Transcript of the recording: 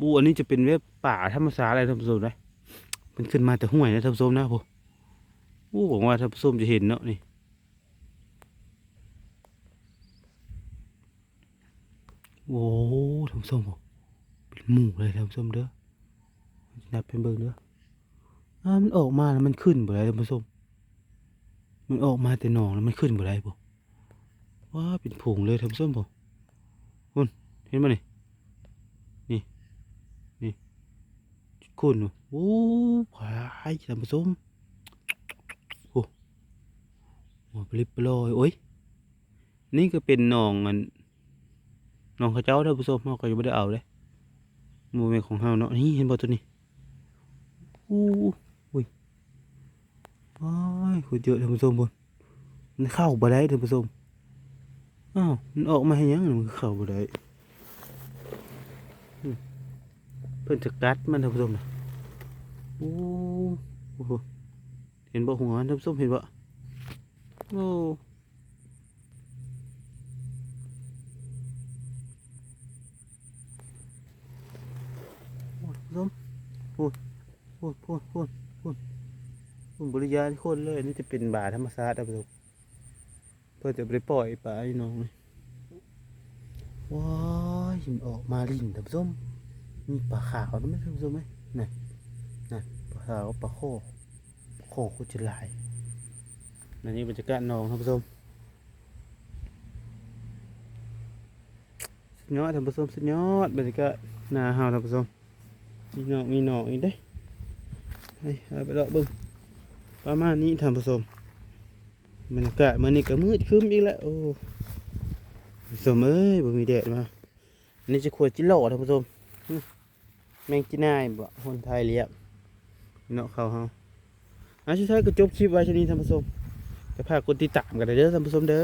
ປູ ອັນນີ້ຈະເປັນແບບປາທຳມະຊາດເລີຍທ່ານຜູ້ຊົມເດີ ເພິ່ນຂຶ້ນມາແຕ່ຫ້ວຍນະທ່ານຜູ້ຊົມນະ. ໂອ້ ໂອ້ ຫວັງວ່າທ່ານຜູ້ຊົມຈະເຫັນເນາະນີ້. ໂອ້ ທ່ານຜູ້ຊົມ ເປັນໝູ່ເລີຍທ່ານຜູ້ຊົມເດີ. ນັບໃຫ້ເບິ່ງເດີ. ອາ ມັນອອກມາແລ້ວມັນຂຶ້ນບໍ່ໄດ້ທ່ານຜູ້ຊົມ. ມັນອອກມາແຕ່ໜອງແລ້ວມັນຂຶ້ນບໍ່ໄດ້ພຸ້ນ. ວ້າ ເປັນຝູງເລີຍທ່ານຜູ້ຊົມ ພຸ້ນ ເຫັນບໍ່ນີ້? ນີ້ ນີ້ ຈຸດຂຸ້ນ. ໂອ້ ຫຼາຍທ່ານຜູ້ຊົມ. ໂອ້ ໂອ້ ປະລິບປະຫຼອຍ. ໂອ້ຍ ນີ້ກໍເປັນໜອງ ອັນ ໜອງເຂົາເຈົ້າທ່ານຜູ້ຊົມ ເຮົາກໍຍັງບໍ່ໄດ້ເອົາເດ້ ບໍ່ແມ່ນຂອງເຮົາເນາະ. ນີ້ເຫັນບໍ່ໂຕນີ້? ໂອ້ ໂອ້ຍ ໂອ້ຍ ໂຄດເຍາະທ່ານຜູ້ຊົມພຸ້ນ. ມັນເຂົ້າບໍ່ໄດ້ທ່ານຜູ້ຊົມ. ອ້າວ ມັນອອກມາເຮັດຫຍັງ ມັນເຂົ້າບໍ່ໄດ້? ອືມ ເພິ່ນຈະກັດມັນທ່ານຜູ້ຊົມນະ. ໂອ້ ໂອ້ໂຫ ເຫັນບໍ່ຫົວມັນທ່ານຜູ້ຊົມ ເຫັນບໍ່? ໂອ້ ໂອ້ ທ່ານຜູ້ຊົມ ໂອ້ ໂອ້ ໂອ້ ໂອ້ ໂອ້ ໂອ້ ບໍ່ໄດ້ຢ້ານຄົນເລີຍ. ນີ້ຈະເປັນບາທຳມະຊາດທ່ານຜູ້ຊົມ ເພິ່ນຈະບໍ່ໄດ້ປ່ອຍປາຢູ່ໜອງນີ້. ວ້າຍ ມັນອອກມາຫຼິ້ນທ່ານຜູ້ຊົມ. ມີປາຂາວນຳທ່ານຜູ້ຊົມເອີຍ. ນັ້ນ ນັ້ນ ປາຂາວ ປາຄໍ່ ປາຄໍ່ໂຄດຈະຫຼາຍ. ອັນນີ້ບັນຍາກາດໜອງທ່ານຜູ້ຊົມ. ສຸດຍອດທ່ານຜູ້ຊົມ ສຸດຍອດ. ບັນຍາກາດນາເຮົາທ່ານຜູ້ຊົມ ມີໜອງ ມີໜອງອີກເດ້. ໄປ ເຮົາໄປເລາະເບິ່ງ. ປະມານນີ້ທ່ານຜູ້ຊົມ ບັນຍາກາດມື້ນີ້ກໍມືດຄຶ້ມອີກແລ້ວ. ໂອ້ ທ່ານຜູ້ຊົມເອີຍ ບໍ່ມີແດດມາ. ອັນນີ້ຈະຂົວຈິຫຼໍ່ທ່ານຜູ້ຊົມ. ແມງຈີນາຍບໍ່ ຄົນໄທລຽກເນາະ ເຂົາເຮົາ. ອ່າ ສຸດທ້າຍກໍຈົບຄລິບໄວ້ຊ່ຳນີ້ທ່ານຜູ້ຊົມ. ກໍຝາກກົດຕິດຕາມກັນໄດ້ເດີທ່ານຜູ້ຊົມເດີ.